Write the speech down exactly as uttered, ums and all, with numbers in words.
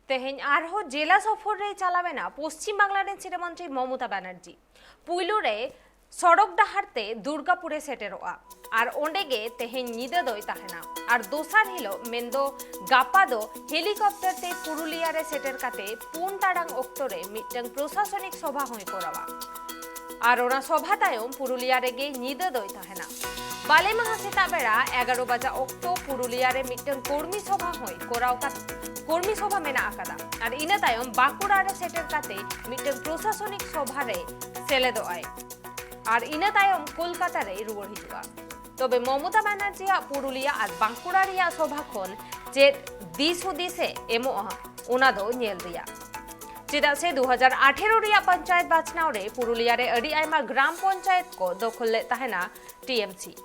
ᱛᱮᱦᱮᱧ ᱟᱨᱦᱚᱸ ᱡᱮᱞᱟ ᱥᱚᱯᱷᱚᱨ ᱨᱮᱭ ᱪᱟᱞᱟᱣ ᱮᱱᱟ ᱯᱚᱥᱪᱤᱢ ᱵᱟᱝᱞᱟ ᱨᱮᱱ ᱥᱤᱨᱟᱹ ᱢᱚᱱᱛᱨᱤ ᱢᱚᱢᱚᱛᱟ ᱵᱟᱱᱟᱨᱡᱤ᱾ ᱯᱩᱭᱞᱩ ᱨᱮ ᱥᱚᱲᱚᱠ ᱰᱟᱦᱟᱨ ᱛᱮ ᱫᱩᱨᱜᱟᱯᱩᱨ ᱮ ᱥᱮᱴᱮᱨᱚᱜᱼᱟ ᱟᱨ ᱚᱸᱰᱮ ᱜᱮ ᱛᱮᱦᱮᱧ ᱧᱤᱫᱟᱹ ᱫᱚᱭ ᱛᱟᱦᱮᱱᱟ᱾ ᱟᱨ ᱫᱚᱥᱟᱨ ᱦᱤᱞᱳᱜ ᱢᱮᱱᱫᱚ ᱜᱟᱯᱟ ᱫᱚ ᱦᱮᱞᱤᱠᱚᱯᱴᱟᱨ ᱛᱮ ᱯᱩᱨᱩᱞᱤᱭᱟ ᱨᱮ ᱥᱮᱴᱮᱨ ᱠᱟᱛᱮ ᱯᱩᱱ ᱴᱟᱲᱟᱝ ᱚᱠᱛᱚ ᱨᱮ ᱢᱤᱫᱴᱟᱝ ᱯᱨᱚᱥᱟᱥᱚᱱᱤᱠ ᱥᱚᱵᱷᱟ ᱦᱚᱸᱭ ᱠᱚᱨᱟᱣᱟ᱾ ᱟᱨ ᱚᱱᱟ ᱥᱚᱵᱷᱟ ᱛᱟᱭᱚᱢ ᱯᱩᱨᱩᱞᱤᱭᱟ ᱨᱮᱜᱮ ᱧᱤᱫᱟᱹ ᱫᱚᱭ ᱛᱟᱦᱮᱱᱟ᱾ ᱵᱟᱞᱮ ᱢᱟᱦᱟ ᱥᱮᱛᱟᱜ ᱵᱮᱲᱟ ᱮᱜᱟᱨᱚ ᱵᱟᱡᱟ ᱚᱠᱛᱚ ᱯᱩᱨᱩᱞᱤᱭᱟ ᱨᱮ ᱢᱤᱫᱴᱟᱝ ᱠᱚᱨᱢᱤ ᱥᱚᱵᱷᱟ ᱦᱚᱸᱭ ᱠᱚᱨᱟᱣ ᱠᱟᱛᱮ, ᱠᱚᱨᱢᱤ ᱥᱚᱵᱷᱟ ᱢᱮᱱᱟᱜ ᱟᱠᱟᱫᱟ᱾ ᱟᱨ ᱤᱱᱟᱹ ᱛᱟᱭᱚᱢ ᱵᱟᱸᱠᱩᱲᱟ ᱨᱮ ᱥᱮᱴᱮᱨ ᱠᱟᱛᱮ ᱢᱤᱫᱴᱟᱝ ᱯᱨᱚᱥᱟᱥᱚᱱᱤᱠ ᱥᱚᱵᱷᱟ ᱨᱮ ᱥᱮᱞᱮᱫᱚᱜ ᱟᱭ᱾ ᱟᱨ ᱤᱱᱟᱹ ᱛᱟᱭᱚᱢ ᱠᱳᱞᱠᱟᱛᱟ ᱨᱮᱭ ᱨᱩᱣᱟᱹᱲ ᱦᱤᱡᱩᱜᱼᱟ᱾ ᱛᱚᱵᱮ ᱢᱚᱢᱚᱛᱟ ᱵᱟᱱᱟᱨᱡᱤᱭᱟᱜ ᱯᱩᱨᱩᱞᱤᱭᱟ ᱟᱨ ᱵᱟᱸᱠᱩᱲᱟ ᱨᱮᱭᱟᱜ ᱥᱚᱵᱷᱟ ᱠᱷᱚᱱ ᱪᱮᱫ ᱫᱤᱥ ᱦᱩᱫᱤᱥ ᱮ ᱮᱢᱚᱜᱼᱟ, ᱚᱱᱟ ᱫᱚ ᱧᱮᱞ ᱨᱮᱭᱟᱜ᱾ ᱪᱮᱫᱟᱜ ᱥᱮ ᱫᱩ ᱦᱟᱡᱟᱨ ᱟᱴᱷᱮᱨᱚ ᱨᱮᱭᱟᱜ ᱯᱚᱧᱪᱟᱭᱮᱛ ᱵᱟᱪᱷᱱᱟᱣ ᱨᱮ ᱯᱩᱨᱩᱞᱤᱭᱟ ᱨᱮ ᱟᱹᱰᱤ ᱟᱭᱢᱟ ᱜᱨᱟᱢ ᱯᱚᱧᱪᱟᱭᱮᱛ ᱠᱚ ᱫᱚᱠᱷᱚᱞ ᱞᱮᱫ ᱛᱟᱦᱮᱱᱟ ᱴᱤ ᱮᱢ ᱥᱤ᱾